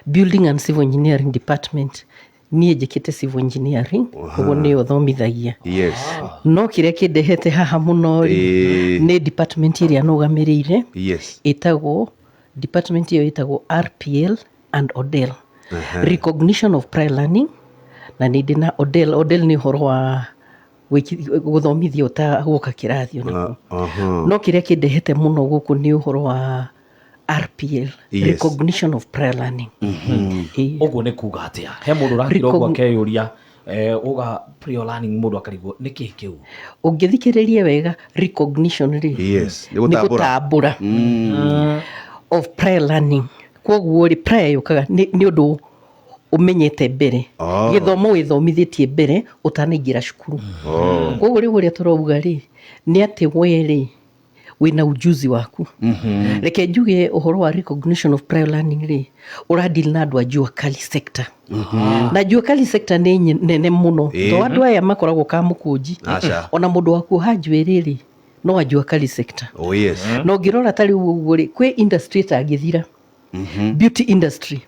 Building and Civil Engineering Department, niĩ njĩkĩte civil engineering, koguo nĩyo thomithagia. No kĩrĩa kĩndehete haha mũno rĩ, nĩ department ĩrĩa nũgamĩrĩire. Ĩtagwo, department ĩyo ĩtagwo RPL and ODEL, recognition of prior learning, na nĩ ndĩ na ODEL. ODEL nĩ ũhoro wa gũthomithia ũtagũka kĩrathi onako. No kĩrĩa kĩndehete mũno gũkũ nĩ ũhoro wa RPL, recognition of prior learning. Ĩĩ. Ũguo nĩ kuga atĩa? He mũndũ ũrakira ũguo akeyũria, uga prior learning, mũndũ akarigwo nĩ kĩĩ kĩu. Ũngĩthikĩrĩria wega, recognition rĩ, Yes, nĩ nĩ gũtambũra. Gũtambũra of prior learning. Koguo rĩ, prior yũkaga nĩ ũndũ ũmenyete mbere, gĩthomo wĩthomithĩtie mbere ũtanaingĩra cukuru. Koguo rĩu ũrĩa tũrauga rĩ, nĩ atĩ we rĩ, wĩna ujuzi waku. Reke njuge ũhoro wa recognition of prior learning rĩ, ũradeal na andũ a jua kali sector, na jua kali sector nĩ nene mũno, to andũ aya makoragwo Kamũkũnji. Aca. Ona mũndũ wa kuoha njuĩrĩ rĩ, no a jua kali sector. Na ũngĩrora ta rĩu ũguo rĩ, kwĩ industry ĩtangĩthira, beauty industry.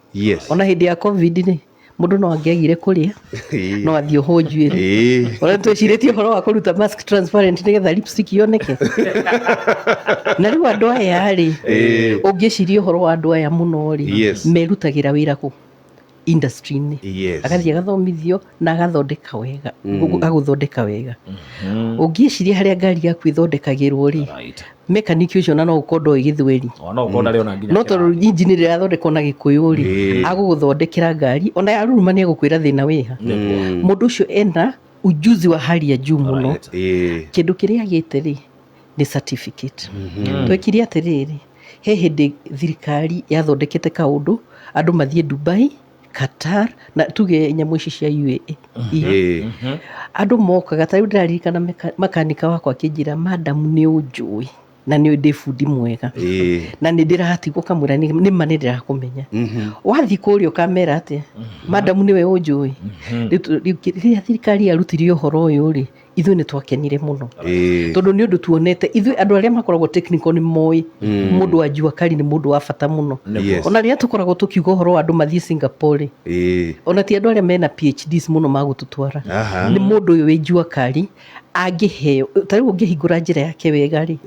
Ona hĩndĩ ya COVID rĩ, mũndũ no angĩagire kũrĩa, no athiĩ ohwo njuĩrĩ. Ona twĩcirĩtie ũhoro wa kũruta mask transparent nĩgetha lipstick yoneke. Na rĩu andũ aya rĩ, ũngĩciria ũhoro wa andũ aya mũno rĩ, merutagĩra wĩra kũ industry-inĩ. Agathiĩ agathomithio na agathondeka wega, agũthondeka wega. Ũngĩciria harĩa ngari yaku ĩthondekagĩrwo rĩ, mekaniki ũcio na no ũkorwo ndoĩ Gĩthweri, Ona no ũkorwo ndarĩ ona nginya no tondũ injini rĩrathondekwo na Gĩkũyũ rĩ, agũgũthondekera ngari ona yaruruma nĩ egũkwĩra thĩna wĩha. Mũndũ ũcio ena ujuzi wa hali ya juu mũno. Kĩndũ kĩrĩa agĩte rĩ, nĩ certificate. Twekire atĩrĩrĩ, he hĩndĩ thirikari yathondekete kaũndũ andũ mathiĩ Dubai, Qatar, na tuge nyamũ ici cia UAE. Andũ mokaga. Ta rĩu ndĩraririkana makanika wakwa akĩnjĩra, "Madam, nĩ ũnjũĩ na nĩ ndĩ bundi mwega na nĩ ndĩratigwo." Kamwĩra, "Nĩ ma nĩ ndĩrakũmenya. Wathiĩ kũrĩa ũkamera atĩa, madam nĩwe ũnjũĩ?" Rĩu rĩrĩa thirikari yarutire ũhoro ũyũ rĩ, ithuĩ nĩ twakenire mũno, tondũ nĩ ũndũ tuonete ithuĩ andũ arĩa makoragwo technical nĩ moĩ mũndũ wa jua kali nĩ mũndũ wa bata mũno. Ona rĩrĩa tũkoragwo tũkiuga ũhoro wa andũ mathiĩ Singapore rĩ, ona ti andũ arĩa mena PhDs mũno magũtũtwara. Nĩ mũndũ ũyũ wĩ jua kali angĩheo. Ta rĩu ũngĩhingũra njĩra yake wega rĩ,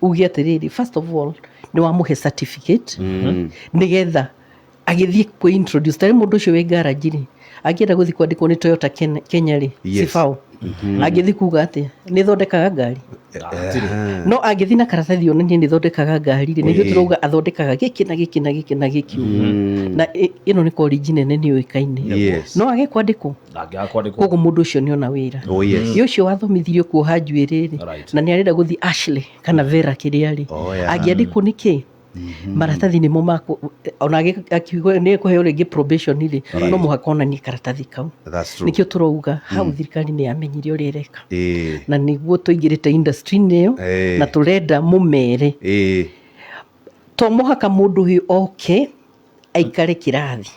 uge atĩrĩrĩ, first of all nĩ wamũhe certificate nĩgetha agĩthiĩ kwĩ introduce. Ta rĩu mũndũ ũcio wĩ garage rĩ, angĩenda gũthiĩ kwandĩkwo nĩ Toyota Kenya rĩ, Cibao, angĩthiĩ kuga atĩa? Nĩ thondekaga ngari? No angĩthiĩ na karatathi onanie nĩ thondekaga ngari rĩ, nĩguo tũrauga athondekaga gĩkĩ na gĩkĩ na gĩkĩ na gĩkĩ ũguo. Na ĩno nĩ college nene nĩ yũĩkaine. No age kwandĩkwo. Ndangĩaga kwandĩkwo. Koguo mũndũ ũcio nĩ ona wĩra. Ĩ ũcio wathomithirio kuoha njuĩrĩ rĩ, na nĩ arenda gũthiĩ Ashley kana Vera kĩrĩa rĩ, angĩandĩkwo nĩ kĩ? Maratathi nĩmo maku. Ona akiuga nĩ ekũheo rĩngĩ probation rĩ, no mũhaka onanie karatathi kau. That's true. Nĩkĩo tũrauga hau thirikari nĩ yamenyire ũrĩa ĩreka, na nĩguo tũingĩrĩte industry-inĩ ĩyo, na tũrenda mũmere to mũhaka mũndũ ũyũ oke aikare kĩrathi.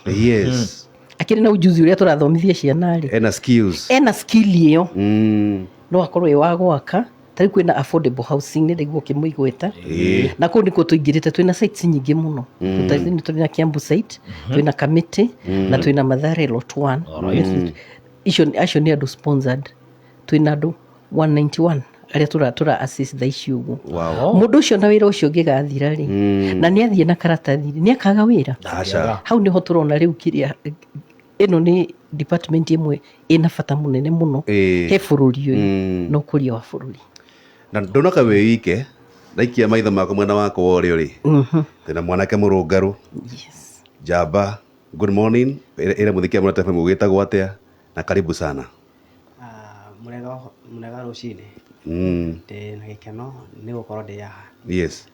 Akĩrĩ na ujuzi ũrĩa tũrathomithia ciana rĩ, Ena skills. Ena skill ĩyo, no akorwo ĩ wa gwaka. Ta rĩu kwĩna affordable housing, nĩ ndaigua ũkĩmũigweta, na kũu nĩkuo tũingĩrĩte. Twĩna sites nyingĩ mũno. Tũrĩ na Kiambu site, twĩna Kamiti, na twĩna Mathare lot 1. Icio, acio nĩ andũ sponsored. Twĩna andũ 191 arĩa tũra assist thaa ici ũguo. Mũndũ ũcio na wĩra ũcio ũngĩgathira rĩ, na nĩ athiĩ na karatathi rĩ, nĩ akaga wĩra? Aca. Hau nĩho tũrona rĩu kĩrĩa ĩno nĩ department ĩmwe ĩna bata mũnene mũno he bũrũri ũyũ na ũkũria wa bũrũri. Na ndonoka wĩ wike, ndaikia maitho makwa mwena wakwa wa ũrĩo rĩ, ndĩna mwanake mũrũngarũ, njamba. Good morning. Ĩra mũthikia mũrata FM ũgĩtagwo atĩa, na karibu sana. Ah, mũrega mũrega rũcinĩ. Ndĩ na gĩkeno nĩ gũkorwo ndĩ haha.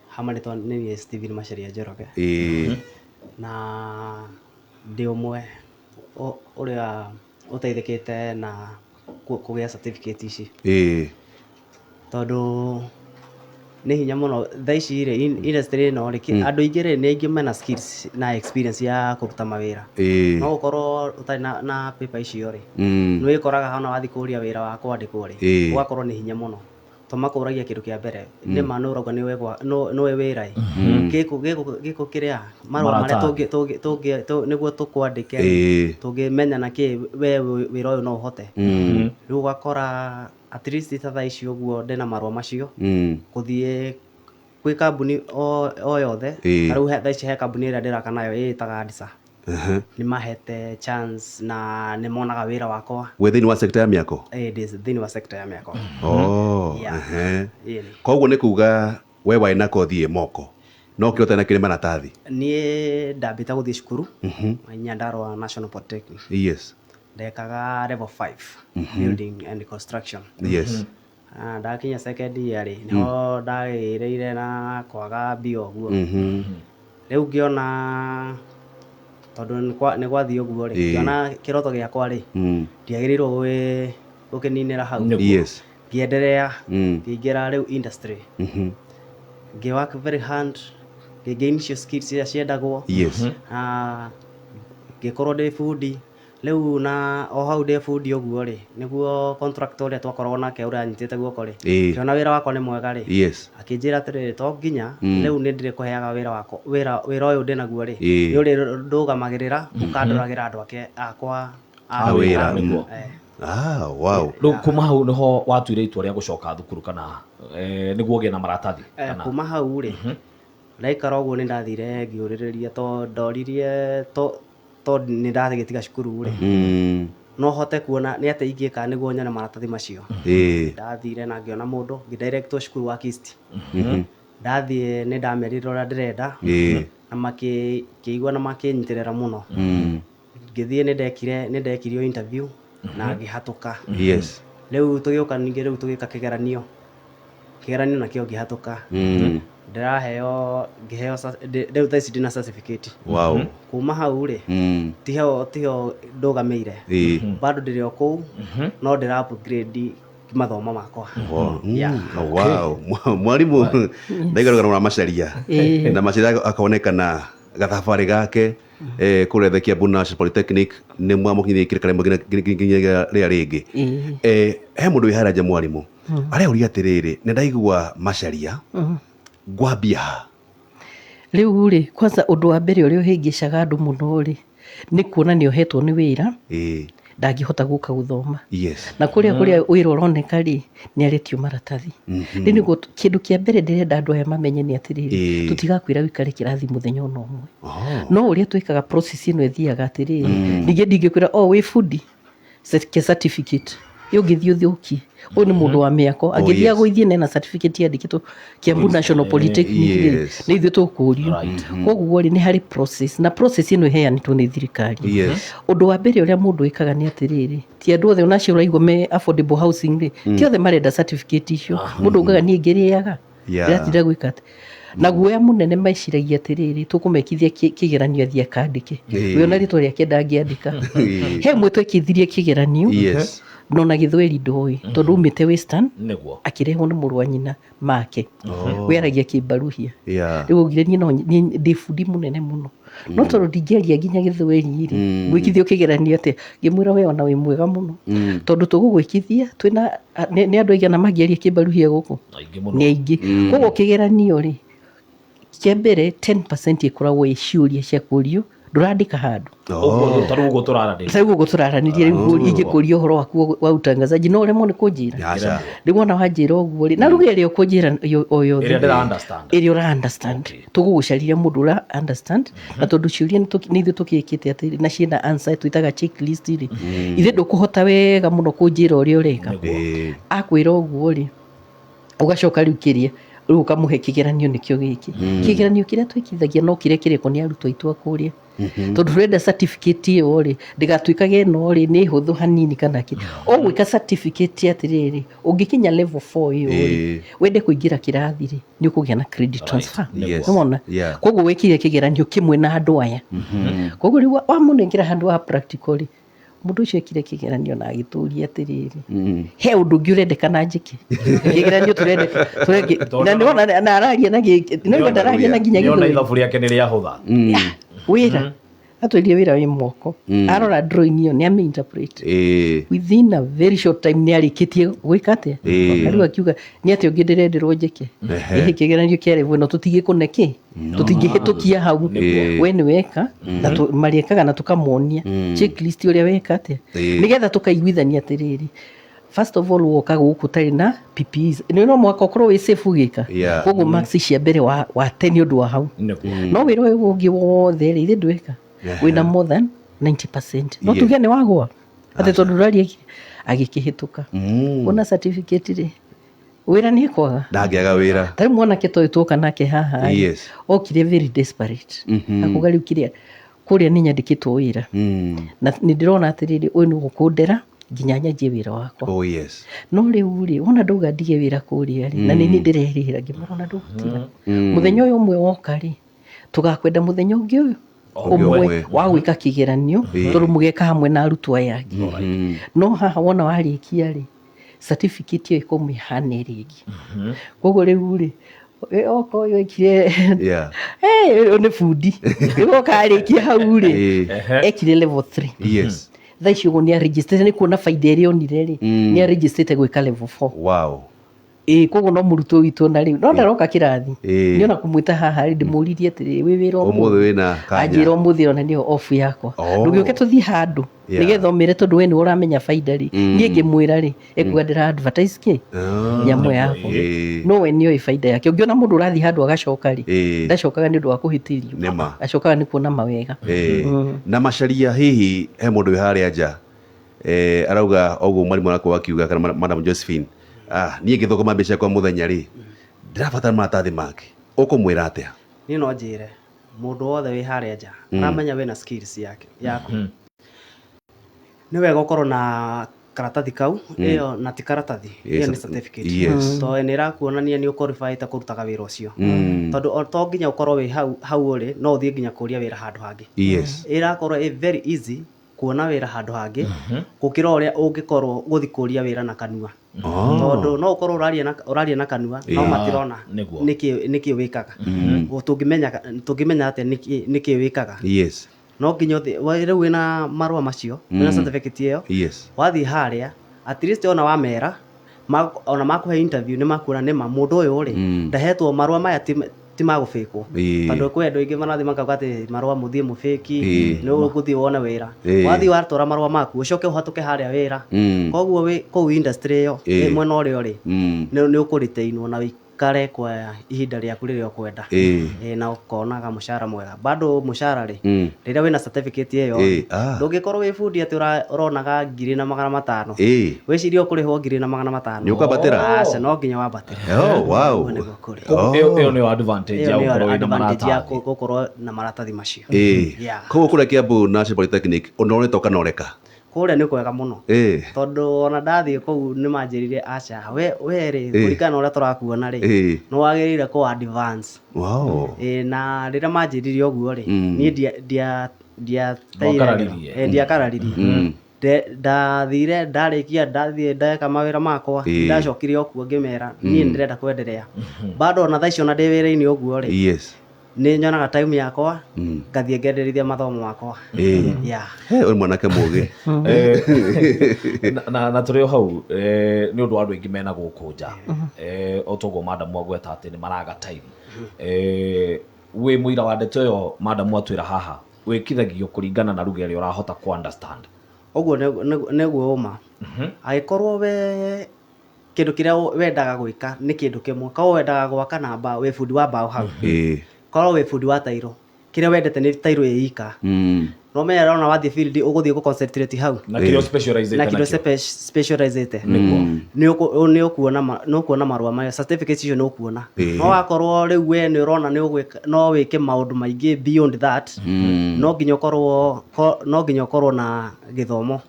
Hama rĩtwa nĩ niĩ Stephen Macharia Njoroge, na ndĩ ũmwe ũrĩa ũteithĩkĩte na kũgĩa certificate ici, tondũ nĩ hinya mũno thaa ici rĩ, industry ĩno rĩ, andũ aingĩ rĩ, nĩ aingĩ mena skills na experience ya kũruta mawĩra, no gũkorwo ũtarĩ na paper icio rĩ, nĩ wĩkoraga hana wathiĩ kũria wĩra wa kwandĩkwo rĩ, ũgakorwo nĩ hinya mũno. To makũragia kĩndũ kĩa mbere nĩ ma nĩ ũrauga nĩwe nĩwe wĩra ĩ gĩkũ gĩkũ gĩkũ kĩrĩa marũa marĩa Maratathi. nĩguo tũkwandĩke tũngĩmenya na kĩ we wĩra ũyũ no ũhote. Rĩu ũgakora at least ta thaa ici ũguo ndĩna marũa macio gũthiĩ gwĩ kambuni o yothe. Ta rĩu thaa ici he kambuni ĩrĩa ndĩraka nayo ĩĩtaga Adisa. Nĩ mahete chance na nĩ monaga wĩra wakwa. Wĩ thĩinĩ wa sector ya mĩako? Ĩ, ndĩ thĩinĩ wa sector ya mĩako. Oh, Yeah. Ĩĩ. Koguo nĩ kuga we warĩ na kothi ĩ moko no kĩrĩa ũtarĩ nakĩo nĩ maratathi. Niĩ ndambĩte gũthiĩ cukuru Nyandarua National Polytechnic. Ndekaga level 5 building and construction. Ah, ndakinya second year rĩ, nĩho ndagĩrĩire na kwaga mbia ũguo. Rĩu ngĩona tondũ nĩ gwathiĩ ũguo rĩ, ngĩona kĩroto gĩakwa rĩ, ndiagĩrĩirwo gũkĩninĩra hau. Ngĩenderea, ngĩingĩra rĩu industry. Ngĩ work very hard, ngĩ gain icio skills iria ciendagwo. Ah, ngĩkorwo ndĩ bundi. Rĩu na o hau ndĩ bundi ũguo rĩ, nĩguo contractor ũrĩa twakoragwo nake ũrĩa anyitĩte guoko rĩ, ngĩona wĩra wakwa nĩ mwega rĩ, akĩnjĩra atĩrĩrĩ, to nginya rĩu nĩ ndĩrĩkũheaga wĩra wakwa, wĩra wĩra ũyũ ndĩnaguo rĩ, nĩ ũrĩ ndũgamagĩrĩra, ũkandoragĩra andũ ake akwa a wĩra. Nĩguo. Ah, wow. Rĩu kuma hau nĩho watuire itua rĩa gũcoka thukuru kana nĩguo ũgĩe na maratathi? Kana kuma hau rĩ, ndaikara ũguo nĩ ndathire ngĩũrĩrĩria, to ndoririe to nĩ ndagĩtiga cukuru rĩ, no hote kuona nĩ atĩa ingĩka nĩguo nyone maratathi macio. Ndathire na ngĩona mũndũ, ngĩdirectwo cukuru wa KIST. Ndathiĩ nĩ ndamerire ũrĩa ndĩrenda na makĩigua na makĩnyitĩrĩra mũno. Ngĩthiĩ nĩ ndekire nĩ ndekirio interview na ngĩhatũka. Rĩu tũgĩũka ningĩ rĩu tũgĩka kĩgeranio, kĩgeranio nakĩo ngĩhatũka. Ndĩraheo ngĩheo rĩu thaa ici ndĩna certificate. Kuma hau rĩ, tiho tiho ndũgamĩire, bado ndĩrĩ o kũu, no ndĩra upgrade mathomo makwa. Wow. Yeah. Wow. Mwarimũ ndaiga rũgano rwa Macharia na Macharia akonekana gathabarĩ gake kũrĩa the Kiambu National Polytechnic nĩ mwamũkinyithia ikĩro karĩa nginya rĩrĩa rĩngĩ. He mũndũ wĩ harĩa nja mwarimũ areuria atĩrĩrĩ, nĩ ndaigua Macharia, ngwambia ha? Rĩu rĩ, kwanza ũndũ wa mbere ũrĩa ũhĩngĩcaga andũ mũno rĩ, nĩ kuona nĩ ohetwo nĩ wĩra, ndangĩhota gũka gũthoma. Na kũrĩa kũrĩa wĩra ũroneka rĩ, nĩ aretio maratathi. Rĩu nĩguo kĩndũ kĩa mbere ndĩrenda andũ aya mamenye nĩ atĩrĩrĩ, tũtigakwĩra ũikare kĩrathi mũthenya ona ũmwe. No ũrĩa twĩkaga process ĩno ĩthiaga atĩrĩrĩ, ningĩ ndingĩkwĩra o wĩ bundi ke certificate ũngĩthiĩ ũthũkie. Ũyũ nĩ mũndũ wa mĩako, angĩthiĩ agũithie na ena certificate yandĩkĩtwo Kiambu National Polytechnic rĩ, nĩ ithuĩ tũkũrio. Koguo rĩ, nĩ harĩ process, na process ĩno ĩheanĩtwo nĩ thirikari. Ũndũ wa mbere ũrĩa mũndũ ĩkaga nĩ atĩrĩrĩ, ti andũ othe onacio ũraigua me affordable housing rĩ, ti othe marenda certificate icio. Mũndũ augaga niĩ ngĩrĩaga, ndĩratinda gwĩka atĩ. Na guoya mũnene meciragia atĩrĩrĩ, tũkũmekithia kĩgeranio athiĩ akandĩke. We ona rĩtwa rĩake ndangĩandĩka. He ũmwe twekithirie kĩgeranio, no na gĩthweri ndoĩ, tondũ umĩte Western, akĩrehwo nĩ mũrũ wa nyina make. We aragia kĩmbaruhia. Rĩu augire niĩ no niĩ ndĩ bundi mũnene mũno, no tondũ ndingĩaria nginya gĩthweri rĩ, ngwĩkithio kĩgeranio atĩa? Ngĩmwĩra we ona wĩ mwega mũno, tondũ tũgũgwĩkithia twĩna nĩ andũ aigana mangĩaria kĩmbaruhia gũkũ? Aingĩ mũno. Nĩ aingĩ. Koguo kĩgeranio rĩ, kĩa mbere 10% ĩkoragwo ĩ ciũria cia kũrio, ndũrandĩka handũ. Ũguo ta rĩu ũguo tũraranĩria. Ta rĩu ũguo tũraranĩria rĩu, ingĩkũria ũhoro waku wa utangazaji no ũremwo nĩ kũnjĩra. Aca. Rĩu wona wanjĩra ũguo rĩ, na ruga ĩrĩa ũkũnjĩra o yothe. Ĩrĩa ndĩra understand. Ĩrĩa ũra understand. Tũgũgũcarĩria mũndũ ũra understand, na tondũ ciũria nĩ ithuĩ tũkĩkĩte atĩ na ciĩna answer twĩtaga checklist rĩ, ithuĩ ndũkũhota wega mũno kũnjĩra ũrĩa ũreka. Akwĩra ũguo rĩ, ũgacoka rĩu kĩrĩa rĩu ũkamũhe kĩgeranio nĩkĩo gĩkĩ. Kĩgeranio kĩrĩa twĩkithagia no kĩrĩa kĩrekwo nĩ arutwo aitũ a kũrĩa. Tondũ tũrenda certificate ĩyo rĩ, ndĩgatuĩkage ĩno rĩ nĩ hũthũ hanini kana kĩ. Ũgwĩka certificate atĩrĩrĩ, ũngĩkinya level 4 ĩyo rĩ, wende kũingĩra kĩrathi rĩ, nĩ ũkũgĩa na credit transfer. Nĩwona? Koguo wekire kĩgeranio kĩmwe na andũ aya. Koguo rĩu wamũnengera handũ ha practical rĩ, mũndũ ũcio ekire kĩgeranio na agĩtũria atĩrĩrĩ, he ũndũ ũngĩ ũrendekana njĩke? Kĩgeranio tũrendeka na nĩwona na araria na nĩwona ndararia na nginya Nĩona gĩthweri. ithabu rĩake nĩ rĩahũtha. Wĩra. Atwĩrire wĩra wĩ moko. Arora drawing ĩyo nĩ amĩ-interpret. Within a very short time nĩ arĩkĩtie gwĩka atĩa? Rĩu akiuga nĩ atĩa ũngĩ ndĩrenderwo njĩke? Ĩhĩ, kĩgeranio kĩa level ĩno tũtingĩkũne kĩ? Tũtingĩhĩtũkia hau. We nĩ weka na marĩkaga na tũkamonia checklist ũrĩa weka atĩa, nĩgetha tũkaiguithania atĩrĩrĩ, first of all, woka gũkũ ũtarĩ na PPEs, nĩ no mũhaka ũkorwo wĩ safe ũgĩka. Koguo marks cia mbere wa te nĩ ũndũ wa hau. No wĩra ũyũ ũngĩ wothe rĩ, ithe ndweka wĩna more than 90%, no tuge nĩ wagwa atĩ tondũ ndũrarĩkia, agĩkĩhĩtũka. Wona certificate rĩ, wĩra nĩ ekwaga? Ndangĩaga wĩra. Tarĩu mwanake toyũ tuoka nake haha rĩ, okire very desperate, akuga rĩu kĩrĩa kũrĩa nĩ nyandĩkĩtwo wĩra, na nĩ ndĩrona atĩrĩrĩ, ũyũ nĩ gũkũndera nginya nyanjie wĩra wakwa. No rĩu rĩ, wona ndauga ndige wĩra kũrĩa rĩ, na nĩ niĩ ndĩrerĩhĩra, ngĩmwĩra ona ndũgũtiga. Mũthenya ũyũ ũmwe woka rĩ, tũgakwenda mũthenya ũngĩ ũyũ ũmwe ũmwe. Wa gwĩka kĩgeranio, tondũ mũgeka hamwe na arutwo aya angĩ. No haha wona warĩkia rĩ, certificate ĩyo ĩkorwo ĩhana ĩrĩa ĩngĩ. Koguo rĩu rĩ, oka ũyũ ekire, ũyũ nĩ bundi, rĩu oka arĩkia hau rĩ, ekire level 3. Thaa ici ũguo nĩ arĩgistĩte, nĩ kuona baida ĩrĩa onire rĩ, nĩ arĩgistĩte gwĩka level 4. Ĩĩ, koguo no mũrutwo witũ na rĩu no ndaroka kĩrathi. Nĩ ona kũmwĩta haha rĩ, ndĩmũririe atĩrĩ, wĩ wĩra Ũmũthĩ wĩna kanya? Anjĩra ũmũthĩ ona nĩyo off yakwa. Ndũgĩũke tũthiĩ handũ, nĩgetha ũmĩre, tondũ we nĩwe ũramenya baida rĩ. Niĩ ngĩmwĩra rĩ, ekuga ndĩra advertise kĩ nyamũ yakwa, no we nĩoĩ baida yake. Ũngĩona mũndũ ũrathiĩ handũ agacoka rĩ, ndacokaga nĩ ũndũ wa kũhĩtĩrio. Nĩma. Acokaga nĩ kuona mawega. Na macaria, hihi he mũndũ wĩ harĩa nja, arauga ũguo mwarimũ arakorwo akiuga kana Madam Josephine, niĩ ngĩthũkũma mbeca kwa mũthenya rĩ, ndĩrabatara maratathi make, ũkũmwĩra atĩa? Niĩ no njĩre mũndũ wothe wĩ harĩa nja aramenya wĩna skills yake yaku, nĩ wega ũkorwo na karatathi kau. Ĩyo na ti karatathi, ĩyo nĩ certificate, tondũ nĩ ĩrakuonania nĩ ũqualifyĩte kũrutaga wĩra ũcio, tondũ to nginya ũkorwo wĩ hau hau ũrĩ, no ũthiĩ nginya kũria wĩra handũ hangĩ. Ĩrakorwo ĩ very easy kuona wĩra handũ hangĩ gũkĩra ũrĩa ũngĩkorwo gũthiĩ kũria wĩra na kanua, tondũ no ũkorwo ũraria na kanua no matirona nĩkĩ wĩkaga. Tũngĩmenya atĩa nĩkĩ wĩkaga? No nginya rĩu wĩna marũa macio, wĩna certificate ĩyo, wathiĩ harĩa, at least ona wamera ona makũhe interview, nĩ makuona nĩma mũndũ ũyũ rĩ, ndahetwo marũa maya ti magũbĩkwo, tondũ kwĩ andũ aingĩ marathiĩ makauga atĩ marũa mũthiĩ mũbĩki, nĩ ũgũthiĩ wone wĩra. Wathiĩ watwara marũa maku, ũcoke ũhatũke harĩa wĩra. Koguo wĩ kũu industry ĩyo, mwena ũrĩa ũrĩ, nĩ ũkũritainwo na ũikare kwa ihinda rĩaku rĩrĩa ũkwenda. Na ũkonaga mũcara mwega bado. Mũcara rĩ, rĩrĩa wĩna certificate ĩyo, ndũngĩkorwo wĩ bundi atĩ ũronaga 1500, wĩcirie ũkũrĩhwo 1500. Nĩ ũkwambatĩra? Aca, no nginya wambatĩre. Oh, wow. Ũguo nĩguo kũrĩ. Ĩyo nĩyo advantage Ĩyo ya nĩyo gũkorwo wĩna advantage ya maratathi. gũkorwo na maratathi macio. Koguo kũrĩa Kiambu National Polytechnic ũnorete ũkanoreka? Kũrĩa nĩ kwega mũno, tondũ ona ndathiĩ kũu nĩ manjĩrire, aca, we rĩ, kũringana na ũrĩa tũrakuona rĩ, nĩ wagĩrĩire kũ advance. Ĩ, na rĩrĩa manjĩrire ũguo rĩ, niĩ ndiateire. Ndwakararirie. Ndiakararirie. Ndathire ndarĩkia, ndathiĩ ndeka mawĩra makwa, ndacokire o kuo ngĩmera niĩ nĩ ndĩrenda kwenderea bado. Ona thaa icio ona ndĩ wĩra-inĩ ũguo rĩ, nĩ nyonaga time yakwa ngathiĩ ngenderithia mathomo makwa. Yeah. He, ũyũ mwanake mũgĩ. Na tũrĩ o hau, nĩ ũndũ wa andũ aingĩ mena gũkũ nja, o toguo madamu agweta atĩ nĩ maraga time, wĩ mũira wa ndeto ĩyo madamu atwĩra haha, wĩkithagio kũringana na lugha ĩrĩa ũrahota ku understand. Ũguo nĩguo ũma. Angĩkorwo we kĩndũ kĩrĩa wendaga gwĩka nĩ kĩndũ kĩmwe, korwo wendaga gwaka na mbaũ, wĩ bundi wa mbaũ hau, korwo wĩ bundi wa tairo, kĩrĩa wendete nĩ tairo ĩ ika, no menya ona wathiĩ field ũgũthiĩ gũ concentrate hau. Na kĩrĩa specialized Na kĩrĩa nakĩo. Specialized nĩ ũkuona marũa maya, certificate icio nĩ ũkuona. No wakorwo rĩu we nĩ ũrona nĩ ũgwĩka, no wĩke maũndũ maingĩ beyond that, no nginya ũkorwo na gĩthomo.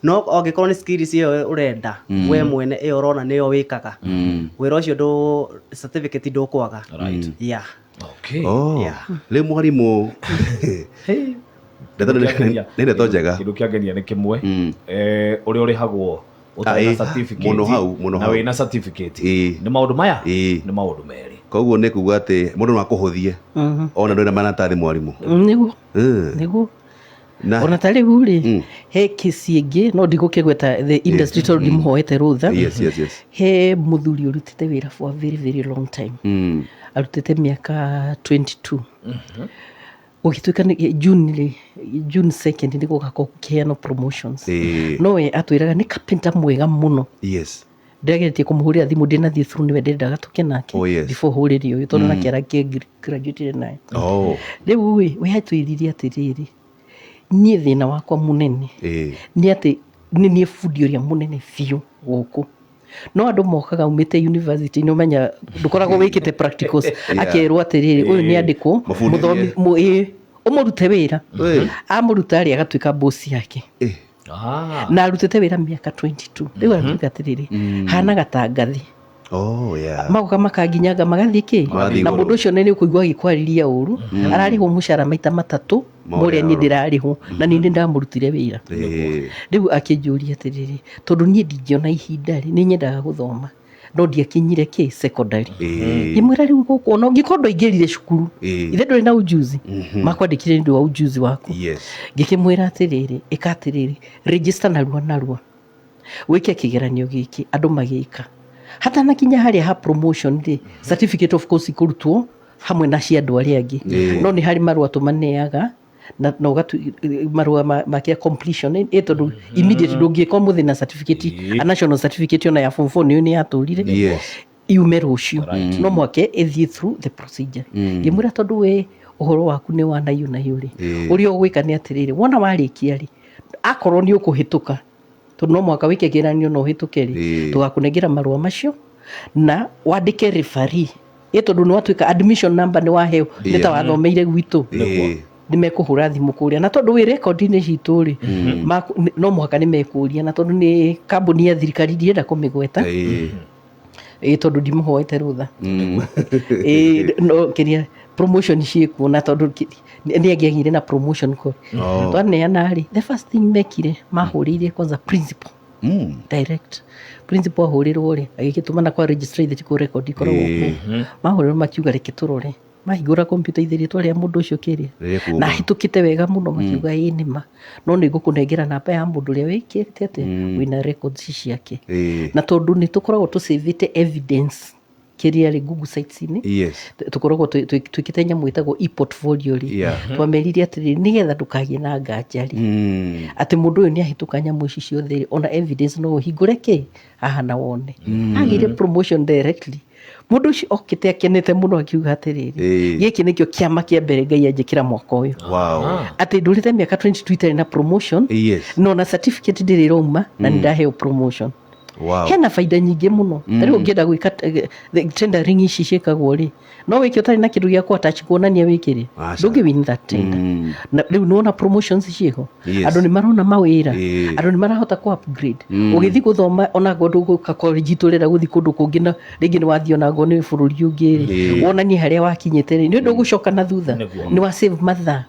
No angĩkorwo nĩ skills ĩyo ũrenda we mwene, ĩyo ũrona nĩyo wĩkaga wĩra ũcio, ndũ certificate ndũkwaga. Yeah. Yeah. Rĩu mwarimũ, ndeto nĩ ndeto njega. Kĩndũ kĩangenia nĩ kĩmwe, ũrĩa ũrĩhagwo ũtarĩ na Mũno certificate hau, mũno na hau. wĩna certificate, nĩ maũndũ maya, nĩ maũndũ merĩ. Koguo nĩ kuga atĩ mũndũ no akũhũthie ona ndũrĩ na maratathi mwarimũ. Nĩguo. Nĩguo. Na Ona ta rĩu rĩ, he kesi ĩngĩ no ndigũkĩgweta the industry tondũ ndimũhoete rũtha. Yes, yes, yes. He mũthuri ũrutĩte wĩra for a very very long time. Arutĩte mĩaka 22. Gũgĩtuĩka nĩ June rĩ, June 2nd nĩ gũgakorwo gũkĩheanwo promotions. No we atwĩraga nĩ carpenter mwega mũno. Ndĩrageretie kũmũhũrĩra thimũ ndĩnathiĩ through nĩwe ndĩrendaga tũke nake Oh, yes. before hũrĩrie ũyũ tondũ nake arakĩ graduated naye. Rĩu ĩ, we atwĩrire atĩrĩrĩ, niĩ thĩna wakwa mũnene nĩ atĩ nĩ niĩ bundi ũrĩa mũnene biũ gũkũ. No andũ mokaga umĩte university nĩ ũmenya ndũkoragwo wĩkĩte practicals. Akerwo atĩrĩrĩ, ũyũ nĩ andĩkwo, Mũbundithie. mũthomi, ũmũrute wĩra. Amũruta rĩ, agatuĩka boss yake. Na arutĩte wĩra mĩaka 22. Rĩu aratuĩka atĩrĩrĩ, hanaga ta ngathĩ. Oh, yeah. Magoka makanginyanga magathiĩ kĩ? Magathiĩ Na igũrũ. mũndũ ũcio nĩ ũkũigua agĩkwarĩria ũru. Ararĩhwo mũcara maita matatũ Ma ma ũrĩa ũrĩa niĩ ndĩrarĩhwo, na niĩ nĩ ndamũrutire wĩra. Rĩu akĩnjũria atĩrĩrĩ, tondũ niĩ ndingĩona ihinda rĩ, nĩ nyendaga gũthoma, no ndiakinyire kĩ secondary. Ngĩmwĩra rĩu gũkũ ona ũngĩkorwo ndwaingĩrire cukuru, ithe ndũrĩ na ujuzi, makwandĩkire nĩ ũndũ wa ujuzi waku. Ngĩkĩmwĩra atĩrĩrĩ, ĩka atĩrĩrĩ, register narua narua, wĩke kĩgeranio gĩkĩ, andũ magĩka. Hatanakinya harĩa ha promotion rĩ, certificate of course ikũrutwo hamwe na cia andũ arĩa angĩ. No nĩ harĩ marũa tũmaneaga, na marũa ma kĩa completion, tondũ immediate ndũngĩka ũmũthĩ na certificate, a national certificate ona ya form 4 nĩyo nĩ yatũrire. Yume rũciũ. No mwake ĩthiĩ through the procedure. Ngĩmwĩra tondũ we ũhoro waku nĩ wa naiyũ naiyũ rĩ, ũrĩa ũgwĩka nĩ atĩrĩrĩ, wona warĩkia rĩ, akorwo nĩ ũkũhĩtũka, tondũ no mũhaka wĩke kĩgeranio na ũhĩtũke rĩ, tũgakũnengera marũa macio na wandĩke referee. Tondũ nĩ watuĩka admission number nĩ waheo, nĩ ta wathomeire gwitũ. Nĩ mekũhũra thimũ kũrĩa, na tondũ wĩ rekondi-inĩ citũ rĩ, no mũhaka nĩ mekũria, na tondũ nĩ kambuni ya thirikari ndirenda kũmĩgweta. Tondũ ndimũhoete rũtha. No kĩrĩa promotion ciĩkuo, na tondũ nĩ angĩagĩire na promotion ko. Twaneana rĩ, the first thing mekire, mahũrĩire kwanza principal. Direct. Principal ahũrĩrwo rĩ, agĩgĩtũmana kwa registrar ithe tiko record ikoragwo kuo. Mahũrĩrwo makiuga reke tũrore. Mahingũra computer ithe rĩtwa rĩa mũndũ ũcio kĩrĩa. Rĩrĩa kuuma. Na ahĩtũkĩte wega mũno, makiuga ĩĩ nĩ ma. No nĩ ngũkũnengera namba ya mũndũ ũrĩa wĩkĩte atĩa, wĩna records ciake. Na tondũ nĩ tũkoragwo tũsavĩte evidence kĩrĩa rĩ Google sites-inĩ. Tũkoragwo twĩkĩte nyamũ ĩtagwo e-portfolio rĩ. Twamerire atĩrĩrĩ, nĩgetha ndũkagĩe na nganja rĩ. Atĩ mũndũ ũyũ nĩ ahĩtũka nyamũ ici ciothe rĩ, ona evidence no ũhingũre kĩ haha na wone. Agĩire promotion directly. Mũndũ ũcio okĩte akenete mũno akiuga atĩrĩrĩ, gĩkĩ nĩkĩo kĩama kĩa mbere Ngai anjĩkĩra mwaka ũyũ. Atĩ ndũrĩte mĩaka 22 itarĩ na promotion. No na certificate ndĩrĩ ĩrauma na nĩ ndaheo promotion. Hena baida nyingĩ mũno. Ta rĩu ũngĩenda gwĩka tendering ici ciĩkagwo rĩ, no wĩke ũtarĩ na kĩndũ gĩa kũ-attach kuonania wĩkĩre. Ndũngĩ win that tender. Na rĩu nĩwona promotions ciĩho. Andũ nĩ marona mawĩra. Andũ nĩ marahota kũ upgrade. Ũgĩthiĩ gũthoma ona ngorwo ndũgũka college tũrenda gũthiĩ kũndũ kũngĩ na rĩngĩ nĩ wathiĩ ona ngorwo nĩ bũrũri ũngĩ rĩ, wonanie harĩa wakinyĩte rĩ, nĩ ũndũ ũgũcoka na thutha. Nĩ wa save mathaa.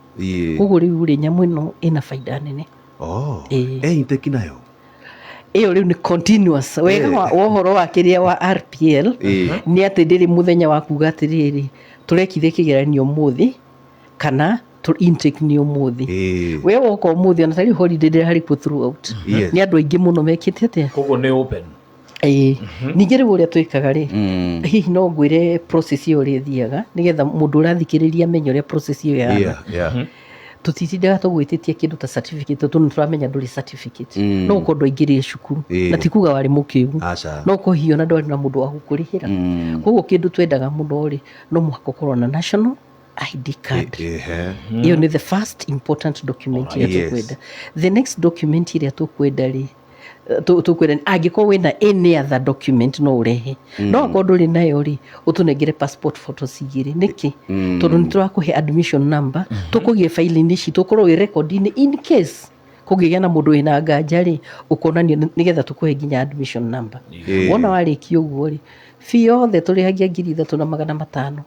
Koguo rĩu rĩ, nyamũ ĩno ĩna baida nene. Intake nayo? Ĩyo rĩu nĩ continuous. Wega wa ũhoro wa kĩrĩa wa RPL, nĩ atĩ ndĩrĩ mũthenya wa kuga atĩrĩrĩ, tũrekire kĩgeranio ũmũthĩ, kana intake nĩ ũmũthĩ. We woka ũmũthĩ, ona ta rĩu holiday ndĩrĩ harĩ kuo throughout. Nĩ andũ aingĩ mũno mekĩte atĩa? Koguo nĩ open. Ningĩ rĩu ũrĩa twĩkaga rĩ, hihi no ngwĩre process ĩyo ũrĩa ĩthiaga, nĩgetha mũndũ ũrathikĩrĩria amenye ũrĩa process ĩyo ĩhana. Tũtitindaga tũgwĩtĩtie kĩndũ ta certificate, tondũ nĩtũramenya ndũrĩ certificate. No ũkorwo ndwaingĩrire cukuru, na ti kuga warĩ mũkĩgu. No ũkorwo hihi ona ndwarĩ na mũndũ wa gũkũrĩhĩra. Koguo kĩndũ twendaga mũno rĩ, no mũhaka ũkorwo na national ID card. Ĩyo nĩ the first important document ĩrĩa tũkwenda. The next document ĩrĩa tũkwenda rĩ, tũkwenda angĩkorwo wĩna any other document no ũrehe. No akorwo ndũrĩ nayo rĩ, ũtũnengere passport photos igĩrĩ. Nĩkĩ? Tondũ nĩ tũrakũhe admission number, tũkũgĩe file-inĩ citũ, ũkorwo wĩ record-inĩ in case kũngĩgĩa na mũndũ wĩna nganja rĩ, ũkonanio nĩgetha tũkũhe nginya admission number. Wona warĩkia ũguo rĩ, fee yothe tũrĩhagia ngiri ithatũ na magana matano.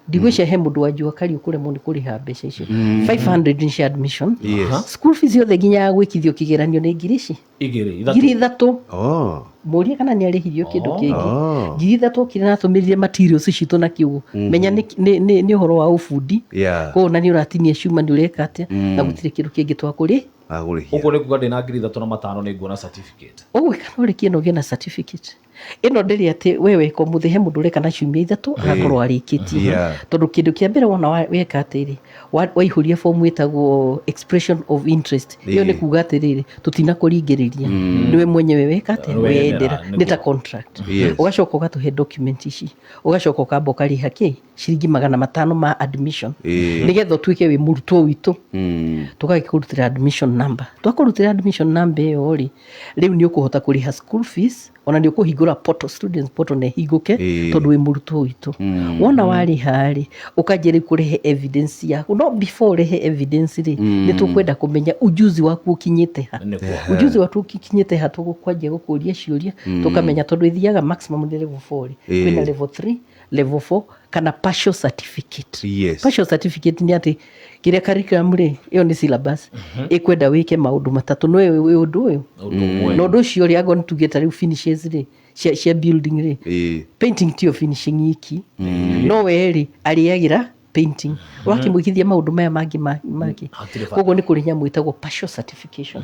Ndigwĩcia he mũndũ wa jua kari ũkũremwo nĩ kũrĩha mbeca icio. 500 nĩ cia admission. Yes. School fees yothe nginya ya gwĩkithio kĩgeranio nĩ ngiri ici. Igĩrĩ, Ngiri ithatũ. 3. Oh. Mũrie kana nĩ arĩhirio kĩndũ kĩngĩ. Oh. 3,000 okire na atũmĩrire materials citũ na kiugo. Menya nĩ ũhoro wa ũbundi. Yeah. Koguo na nĩ ũratinia cuma, nĩ ũreka atĩa, na gũtirĩ kĩndũ kĩngĩ twakũrĩ. Agũrĩhia. Ũguo nĩ kuga ndĩna 3,500 nĩ nguona certificate. Ũgwĩka no ũrĩkie na ũgĩe na certificate. Ĩno ndĩrĩ atĩ we weka ũmũthĩ, he mũndũ ũreka na ciumia 3 agakorwo arĩkĩtie. Yeah. Tondũ kĩndũ kĩa mbere wona weka atĩrĩ, waihũria form ĩtagwo expression of interest. Ĩyo nĩ kuga atĩrĩrĩ, tũtinakũringĩrĩria. Nĩwe mwenyewe weka atĩa? Nĩwe Wendera. wendera, Nĩ ta nĩguo. contract. Yes. Ũgacoka ũgatũhe document ici. Ũgacoka ũkamba ũkarĩha kĩ? Ciringi 500 ma admission. Nĩgetha ũtuĩke wĩ mũrutwo witũ. Tũgagĩkũrutĩra admission number. Twakũrutĩra admission number ĩyo rĩ, rĩu nĩ ũkũhota kũrĩha school fees, ona nĩ ũkũhingũra portal, students portal na ĩhingũke, tondũ wĩ mũrutwo witũ. Wona warĩha rĩ, ũkanjia rĩu kũrehe evidence yaku. No before ũrehe evidence rĩ, nĩ tũkwenda kũmenya ujuzi waku ũkinyĩte ha. Nĩguo. Ujuzi waku ũkinyĩte ha, tũgũkwanjia gũkũria ciũria, tũkamenya tondũ ĩthiaga maximum nĩ level 4 rĩ. Kwĩna level 3, level 4 kana partial certificate. Yes. Partial certificate nĩ atĩ kĩrĩa curriculum rĩ, ĩyo nĩ syllabus, ĩkwenda wĩke maũndũ matatũ, no wĩ ũndũ ũyũ. Ũndũ ũmwe. Na ũndũ ũcio rĩ, angorwo nĩ tuge ta rĩu finishes rĩ, cia building rĩ, painting tiyo finishing iki. No we rĩ, arĩagĩra painting. Ũrakĩmwĩkithia maũndũ maya mangĩ mangĩ. Hatirĩ bata. Koguo nĩ kũrĩ nyamũ ĩtagwo partial certification.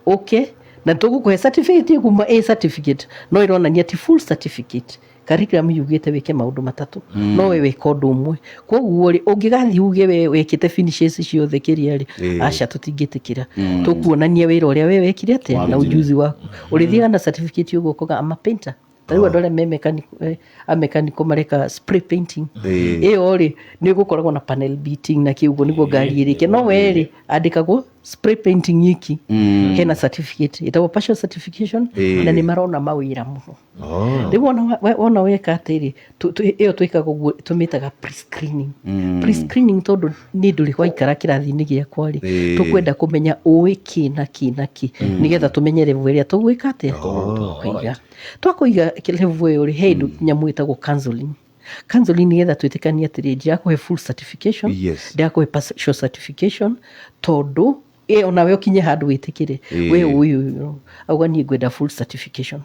Okay, na tũgũkũhe certificate kuma A certificate, no ĩronania ti full certificate. Curriculum yugĩte wĩke maũndũ matatũ, no we wĩka ũndũ ũmwe. Koguo rĩ, ũngĩgathiĩ uge we wĩkĩte finishes ciothe kĩrĩa rĩ, aca, tũtingĩtĩkĩra. Tũkuonania wĩra ũrĩa we wekire atĩa na ujuzi waku. Ũrĩthiaga na certificate ũguo ũkoiga I'm a painter. Ta rĩu andũ arĩa me mechanical, a mechanical mareka spray painting. Ĩyo rĩ, nĩ gũkoragwo na panel beating na kĩ ũguo nĩguo ngari ĩrĩke. No we rĩ, andĩkagwo spray painting iki. Hena certificate ĩtagwo partial certification, na nĩ marona mawĩra mũno. Oh. Rĩu wona weka atĩrĩ, ĩyo twĩkaga ũguo tũmĩtaga pre-screening. Pre-screening tondũ nĩ ndũrĩ waikara kĩrathi-inĩ gĩakwa rĩ, tũkwenda kũmenya ũĩ kĩ na kĩ na kĩ, nĩgetha tũmenye level ĩrĩa tũgwĩka atĩa, tũkũiga. Twakũiga level ĩyo rĩ, he indo nyamũ ĩtagwo counseling. Counseling nĩgetha twĩtĩkanie atĩrĩ, ndirakũhe full certification, Yes. ndirakũhe partial certification, tondũ onawe ũkinye handũ wĩtĩkĩre we ũyũ ũyũ auga niĩ ngwenda full certification.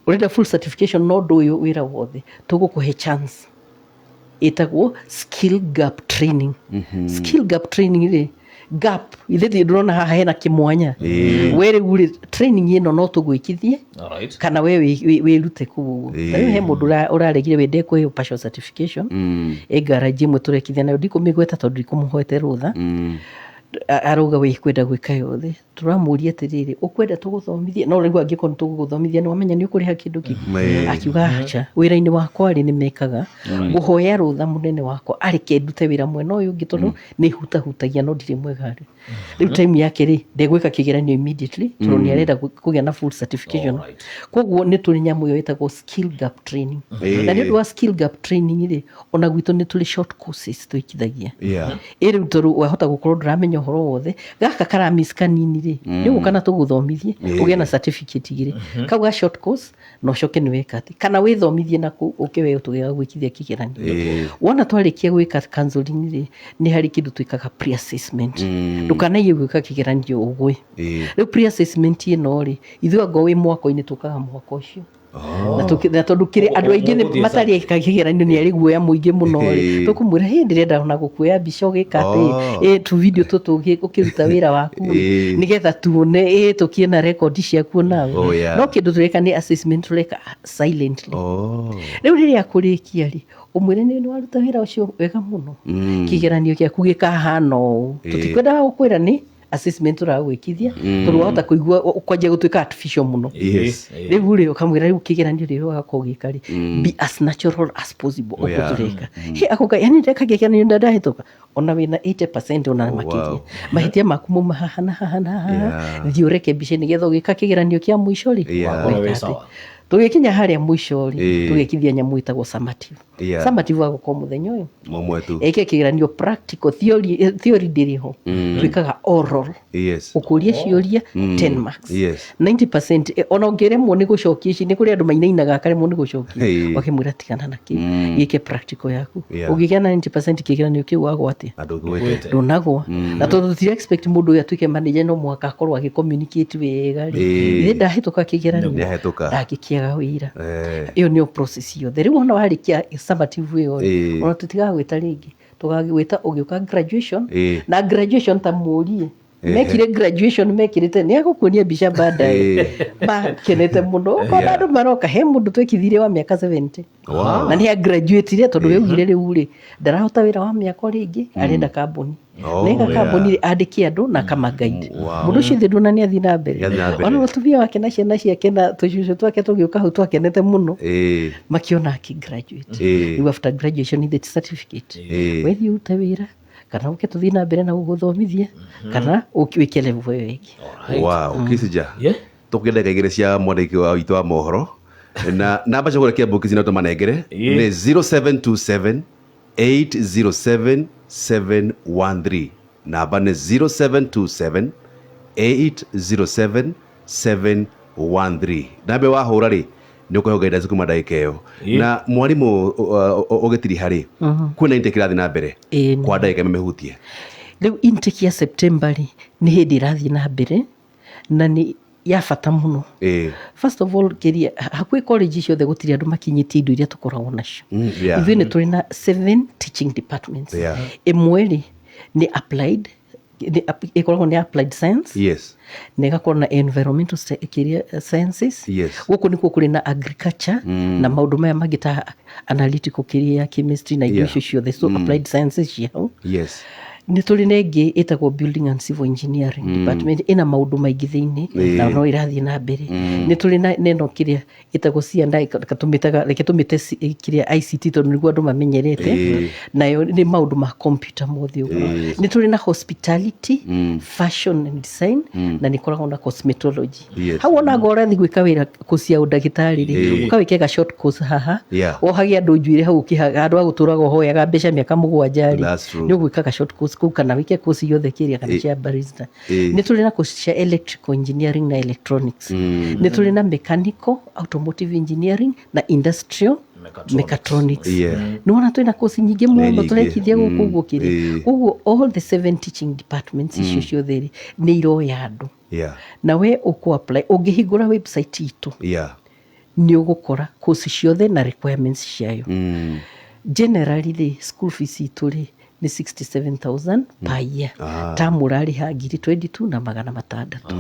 Ũrenda full certification no ndũĩ wĩra wothe, tũgũkũhe chance ĩtagwo skill gap training. Skill gap training rĩ, gap ithe ndũrona haha hena kĩmwanya, we rĩu rĩ, training ĩno no tũgwĩkithie Alright. kana we wĩrute kũu ũguo. Ta rĩu he mũndũ ũraregire we ndekũheo partial certification, ĩ garage ĩmwe tũrekithia nayo, ndikũmĩgweta tondũ ndikũmũhoete rũtha. Arauga we kwenda gwĩka yothe. Tũramũria atĩrĩrĩ, ũkwenda tũgũthomithie? No rĩu angĩkorwo nĩ tũgũgũthomithia nĩ wamenya nĩ ũkũrĩha kĩndũ kĩngĩ. Akiuga aca, wĩra-inĩ wakwa rĩ, nĩ mekaga ngũhoya rũtha mũnene wakwa areke ndute wĩra mwena ũyũ ũngĩ, tondũ nĩ hutahutagia no ndirĩ mwega rĩ. Rĩu time yake rĩ, ndegwĩka kĩgeranio immediately tondũ nĩ arenda kũgĩa na full certification. Alright. Koguo nĩ tũrĩ nyamũ ĩyo ĩtagwo skill gap training. Na nĩ ũndũ wa skill gap training rĩ, ona gwitũ nĩ tũrĩ short courses twĩkithagia. Yeah. Ĩ rĩu tondũ wahota gũkorwo ndũramenya ũhoro wothe, gaka karamiss kanini rĩ, nĩ ũgũka na tũgũthomithie ũgĩe na certificate igĩrĩ, kau ga short course, na ũcoke nĩ weka atĩ kana wĩthomithie na kũu ũke we tũgĩaga gwĩkithia kĩgeranio. Wona twarĩkia gwĩka counseling rĩ, nĩ harĩ kĩndũ twĩkaga pre-assessment. Ndũkanaiye gwĩka kĩgeranio ũgwe. Rĩu pre-assessment ĩno rĩ, ithuĩ anga wĩ mwako-inĩ tũkaga mwaka ũcio. Na tondũ kĩrĩ andũ aingĩ nĩ Mũgũthiĩ matarĩ eka kĩgeranio nĩ arĩ guoya mũingĩ mũno rĩ, tũkũmwĩra hĩ, ndĩrenda ona gũkuoya mbica ũgĩka atĩ tu video tũtũ ũkĩruta wĩra waku rĩ, nĩgetha tuone tũkĩe na rekondi ciaku nawe. Oh, yeah. No kĩndũ tũreka nĩ assessment tũreka silently. Oh. Rĩu rĩrĩa kũrĩkia rĩ, ũmwĩre nĩ waruta wĩra ũcio wega mũno, kĩgeranio gĩaku gĩkahana ũũ. Tũtikwendaga gũkwĩra nĩ assessment tũragwĩkithia, tondũ wahota kũigua ũkwanjia gũtuĩka artificial mũno. Yes. Rĩu rĩ, ũkamwĩra rĩu kĩgeranio rĩrĩa ũgakorwo ũgĩka rĩ, be as natural as possible Oh, ũguo yeah. tũreka. Hĩ, akoiga yani ndeka kĩgeranio na ndahĩtũka, ona wĩna 80% ona Oh, makĩria. wow. Mahĩtia maku mauma haha na haha na haha. Yeah. Thiĩ ũrekebishe nĩgetha ũgĩka kĩgeranio kĩa mũico rĩ, Yeah. Wakorwo wĩ weka atĩ. sawa. Tũgĩkinya harĩa mũico rĩ, Ĩĩ. tũgekithia nyamũ ĩtagwo summative. Yeah. Summative agũka mũthenya ũyũ. Mũmwe tu. Eke kĩgeranio practical, theory ndĩrĩ ho. Twĩkaga oral. Yes. Ũkũria ciũria 10 marks. Yes. 90%, ona ũngĩremwo nĩ gũcokia ici, nĩ kũrĩ andũ mainainaga akaremwo nĩ gũcokia. Hey. Wakĩmwĩra tigana na kĩu, gĩke practical yaku. Yeah. Ũngĩgĩa na 90% kĩgeranio kĩu wagwa atĩa? Andũ gwĩte. Ndũnagwa. Na tondũ tũtira expect mũndũ ũyũ atuĩke manager, no mũhaka akorwo agĩ communicate wega rĩ. Ĩĩ. Ithe ndahĩtũka kĩgeranio, Nĩahĩtũka. ndangĩkĩaga wĩra. Eh. Ĩyo nĩyo process yothe. Rĩu ona warĩkia summative ĩyo rĩ, Ĩĩ. ona tũtigagwĩta rĩngĩ, tũgagwĩta ũgĩũka graduation. Ĩĩ. Na graduation ta mũrie Ehe. mekire graduation mekirĩte, nĩ agũkuonia mbica baadaye makenete mũno. Ũkona andũ maroka, he mũndũ twekithirie wa mĩaka 70. Wow. Na nĩ agraduatire tondũ we augire rĩu rĩ ndarahota wĩra wa mĩako rĩngĩ, arenda kambuni. Oh, Nega yeah. kambuni rĩ, andĩke andũ na akamagaide. Wow. Mũndũ ũcio thĩ ndona nĩ athiĩ na mbere. Nĩ athiĩ na mbere. Ona mũtumia wake na ciana ciake na tũcucu twake tũgĩũka hau twakenete mũno Ĩĩ. makiona akĩgraduate. Ĩĩ. Rĩu after graduation the certificate, Ĩĩ. wethiĩ ũrute wĩra kana ũke tũthiĩ na mbere na gũgũthomithia kana wĩke level ĩyo ĩngĩ. Wow, Kisija. Yeah. Tũkĩenda ndagĩka igĩrĩ cia mwandĩki wa witũ wa mohoro na namba cia kũrĩa Kiambu Kisii no tũmanengere Ĩĩ. nĩ 0727 807 713. Namba nĩ 0727 807 713. Namba ĩyo wahũra rĩ nĩ ũkũheo guidance kuma ndagĩka ĩyo. Ĩĩ. Na mwarimũ ũgĩtiriha rĩ, kwĩna intake ĩrathiĩ na mbere Ĩĩ, nĩ. kwa ndagĩka ĩmĩhutie. Rĩu intake ya September rĩ nĩ hĩndĩ ĩrathiĩ na mbere na nĩ ya bata mũno. Ĩĩ. First of all, kĩria hakuhĩ college ciothe gũtirĩ andũ makinyĩtie indo iria tũkoragwo nacio. Yeah. Ithuĩ nĩ tũrĩ na 7 teaching departments. Yeah. Ĩmwe rĩ nĩ applied, ĩkoragwo nĩ applied science. Yes. Na ĩgakorwo na environmental kĩrĩa sciences. Yes. Gũkũ nĩkuo kũrĩ na agriculture na maũndũ maya mangĩ ta analytical kĩrĩa chemistry na indo Yeah. icio ciothe, so applied sciences cia hau. Yes. Nĩ tũrĩ na ĩngĩ ĩtagwo building and civil engineering department, ĩna maũndũ maingĩ thĩinĩ Ĩĩ. na no ĩrathiĩ na mbere. Nĩ tũrĩ na ĩno kĩrĩa ĩtagwo C&I, tũmĩtaga, reke tũmĩte kĩrĩa ICT tondũ nĩguo andũ mamenyerete. Ĩĩ. Nayo nĩ maũndũ ma computer mothe ũguo. Nĩ tũrĩ na hospitality, fashion and design, na nĩ koragwo na cosmetology. Yes. Hau ona ngorwo ũrathiĩ gwĩka wĩra course ya ũndagĩtarĩ rĩ, Ĩĩ. ũkawĩke ga short course haha. Yeah. Wohage andũ njuĩrĩ hau ũkĩhaga andũ a gũtũraga ũhoyaga mbeca mĩaka mũgwanja rĩ, That's true. nĩ ũgwĩka ga short course kũu kana wĩke course yothe kĩrĩa kana cia barista. Ĩĩ. Nĩ tũrĩ na course cia electrical engineering na electronics. Nĩ tũrĩ na mechanical, automotive engineering na industrial Mechatronics. mechatronics. Yeah. Nĩ wona twĩna course nyingĩ mũno nyingĩ. tũrekithia gũkũ ũguo kĩrĩa. Ĩĩ. Koguo all the 7 teaching departments icio ciothe rĩ nĩ iroya andũ. Yeah. Na we ũkũ apply ũngĩhingũra website itũ Yeah. nĩ ũgũkora course ciothe na requirements ciayo. Generally rĩ, school fees itũ rĩ nĩ 67,000 per year. Term ũrarĩha ngiri 22 na magana matandatũ.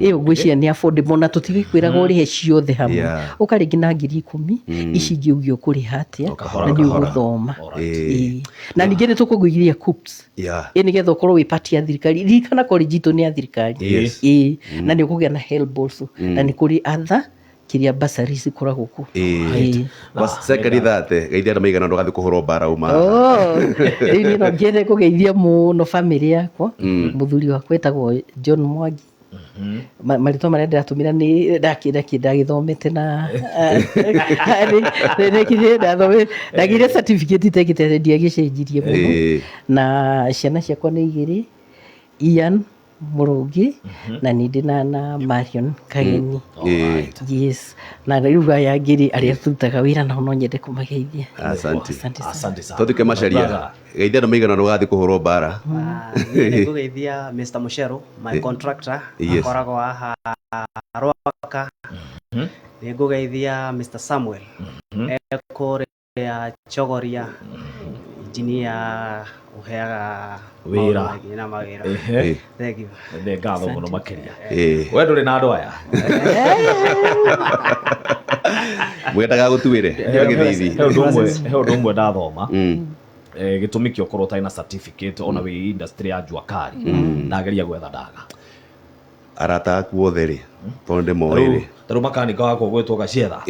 Ĩyo ngwĩciria nĩ affordable na tũtigĩkwĩraga ũrĩhe ciothe hamwe. Yeah. Ũka rĩngĩ na ngiri 10, ici ingĩ uge ũkũrĩha atĩa Kahora, na nĩ kahora. ũgũthoma. Alright. Ĩĩ. Na ningĩ nĩ tũkũgũithia KUCCPS. Yeah. Ĩ nĩgetha ũkorwo wĩ part ya thirikari. Ririkana college itũ nĩ ya thirikari. Yes. Ĩĩ. Na nĩ ũkũgĩa na HELB also. Na nĩ kũrĩ other kĩrĩa bursaries ikoragwo kuo. Ĩĩ. Bas second thate geithia andũ maigana ndũgathiĩ kũhũrwo mbara uma. Oh, rĩu niĩ no ngĩende kũgeithia mũno bamĩrĩ yakwa. Mũthuri wakwa etagwo John Mwangi. Marĩtwa marĩa ndĩratũmĩra nĩ ndagĩthomete na ndagĩire certificate itekĩte ndiagĩcenjirie mũno. Ĩĩ. Na ciana ciakwa nĩ igĩrĩ, Ian Mũrũngi na nĩ ndĩ na Marion Kageni. Ĩĩ. Yes. Na rĩu aya angĩ rĩ, arĩa tũrutaga wĩra nao no nyende kũmageithia. Asante. Asante sana. Asante sana. Tũthike Macharia. Brother. Geithia andũ maigana ndũgathiĩ kũhũrwo mbara. Niĩ nĩ ngũgeithia Mr. Musheru, my contractor, Yes. akoragwo haha Rwaka. Nĩ ngũgeithia Mr. Samuel, ekũrĩa Chogoria, engineer ũheaga Wĩra. maũndũ maingĩ na mawĩra. Ehe. Ĩĩ. Thank you. Nĩ ngatho mũno makĩria. Ĩĩ. We ndũrĩ na andũ aya? Mwendaga gũtuĩre gĩthithi. He ũndũ ũmwe ndathoma. Gĩtũmi kĩa ũkorwo ũtarĩ na certificate ona wĩ industry ya jua kali, ndageria gwetha ndaga. Arata aku othe rĩ, Tondũ ndĩmoĩ rĩ. Tarĩu makanika wakwa gwĩtwo Gacietha.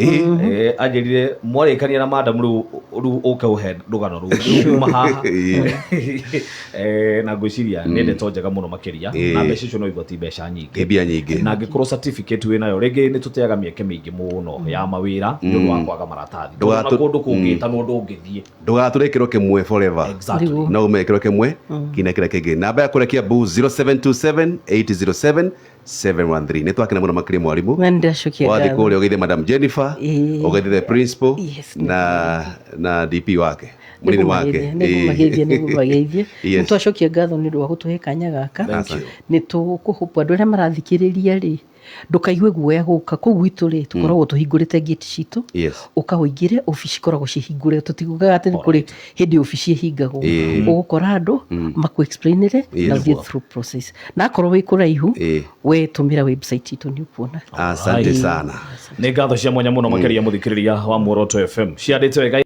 Anjĩrire mwarĩkania na madam, rĩu rĩu ũke ũhe rũgano rũu. Rĩu uma haha. Na ngwĩciria nĩ ndeto njega mũno makĩria, na mbeca icio no igua ti mbeca nyingĩ. Mbia nyingĩ. Na angĩkorwo certificate wĩnayo, rĩngĩ nĩ tũteaga mĩeke mĩingĩ mũno ya mawĩra nĩ ũndũ wa kwaga maratathi. Tondũ ona kũndũ kũngĩtanwo ndũngĩthiĩ. Ndũgatũre kĩro kĩmwe forever. No ume kĩro kĩmwe kinya kĩrĩa kĩngĩ. Namba ya kũrĩa Kiambu, 0727 807 713. Nĩ twakena mũno makĩria, mwarimũ. Na nĩndacokia Wathiĩ ngatho. Kũrĩa ũgeithie Madam Jennifer, ũgeithie the principal na DP wake, mũnini wake. Nĩngũmageithia, nĩngũmageithia. Nĩ twacokia ngatho nĩ ũndũ wa gũtũhe kanya gaka. Thank you. Nĩ tũkũhũpwo andũ arĩa marathikĩrĩria rĩ, ndũkaigue guoya gũka kũu gwitũ rĩ, tũkoragwo tũhingũrĩte gate citũ. Ũka ũingĩre, obici ikoragwo cihingũre, tũtigugaga atĩ nĩ kũrĩ hĩndĩ obici ĩhingagwo. Ũgũkora andũ makũ explainĩre na ũthiĩ through process, na akorwo wĩ kũraihu, we tũmĩra website itũ, nĩ ũkuona. Asante sana. Nĩ ngatho cia mwanya mũno makĩria, mũthikĩrĩria wa Muoroto FM ciandĩte wega.